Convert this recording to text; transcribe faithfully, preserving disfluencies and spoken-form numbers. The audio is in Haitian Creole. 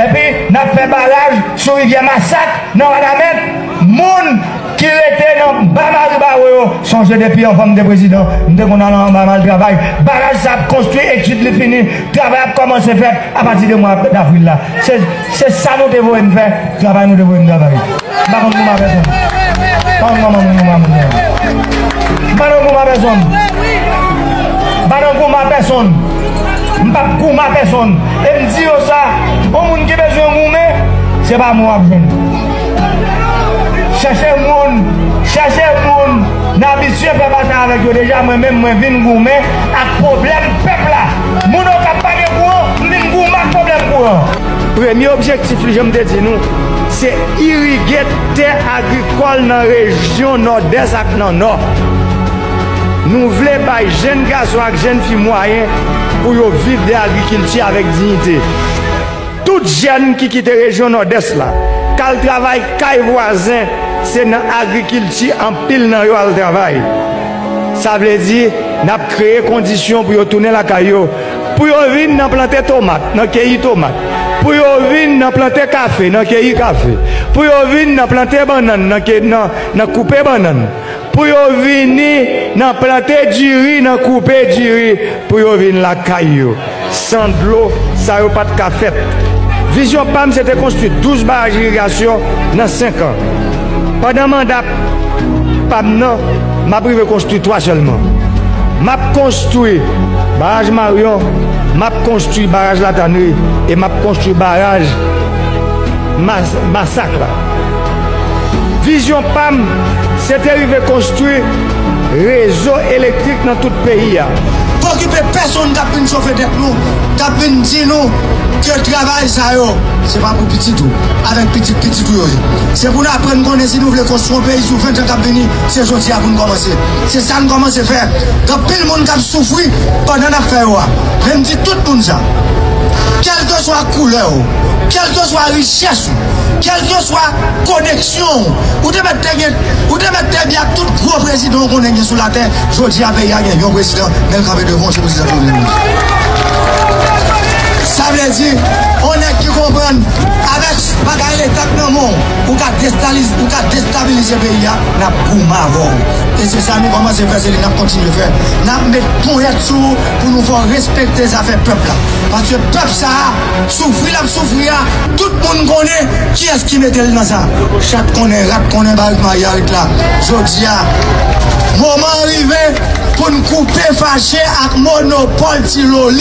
Epi n ap fè baraj sou rivyè Masak nan Wanament. Moun ki rete nan ba Maribawo yo, sonje depi anvan m te prezidan, m te konn al anba m al travay. Baraj sa ap konstwi, etid li fini, travay ap kòmanse fèt apati de mwa davril la. Se, se sa nou te voye m fè, travay nou te voye m travay. M pa konn goumè a pèsonn. Pa konn kòman moun goumè a moun nan. M pa nan goumè a pèsonn. M pa nan goumè a pèsonn. M p ap goumè a pèsonn. E m di yo sa, yon moun ki bezwen goumè, se pa mwen w ap jwenn. Chèche moun, chèche moun n abitye fè batay avèk yo deja, mwen menm mwen vin goumè ak pwoblèm pèp la. Moun Okap pa gen kouran, m vin goumè ak pwoblèm kouran. Premye objektif li, jan m te di nou, se irige tè agrikòl nan rejyon Nòdès ak nan Nò. Nou vle bay jèn gason ak jèn fi mwayen pou yo viv de agrikilti avèk diyite. Tout jèn ki kite rejyon Nòdès la, k al travay kay vwazen, se nan agrikilti anpil nan yo al travay. Sa vle di, n ap kreye kondisyon pou yo tounen lakay yo, pou yo vin nan plante tomat, nan keyi tomat, pou yo vin nan plante kafe, nan keyi kafe, pou yo vin nan plante bannann, nan, ke, nan, nan koupe bannann, pou yo vini nan plante diri, nan koupe diri, pou yo vin lakay yo. San dlo, sa yo pa t ka fèt. Vizyon pa m se te konstwi douz baraj irigasyon nan senk an. Pandan manda pa m nan, m ap rive konstwi twa sèlman. M ap konstwi baraj Maryon, m ap konstwi baraj Latanri e m ap konstwi baraj Mas-, Masak la. Vizyon pa m, se te rive konstwi rezo elektrik nan tout peyi a. Pa okipe pèsonn k ap vin chofe tèt nou, k ap vin di nou ke travay sa yo, se pa pou pitit ou, avèk pitit pitit ou yo ye. Se pou n aprann konnen si nou vle konstwi yon peyi sou ven tan k ap vini, se jodi a pou n kòmanse. Se sa n kòmanse fè. Gen anpil moun k ap soufri pandan n ap fè yo a. Men m di tout moun sa. Kèlkeswa koulè w, kèlkeswa richès ou, kèlkeswa koneksyon w, ou te mèt te gen, ou te mèt te byen ak tout gwo prezidan w konnen gen sou latè. Jodi a, peyi a gen yon prezidan, men l kanpe devan w, se prezidan Jovenel Moïse. Sa vle di, yon nèg ki konprann, avèk bagay Leta k nan men w, ou ka destaliz-, ou ka destabilize peyi a, n ap goumen avè w. E se sa nou kòmanse fè, se li n ap kontinye fè. N ap met ponyèt sou ou pou nou fè w respekte zafè pèp la. Paske pèp sa a, soufri l ap soufri a, tout moun konnen kiyès ki mete l nan sa. Chat konnen, rat konnen, barik mayi a ret la. Jodi a, moman an rive pou n koupe fache ak monopòl Ti Loli.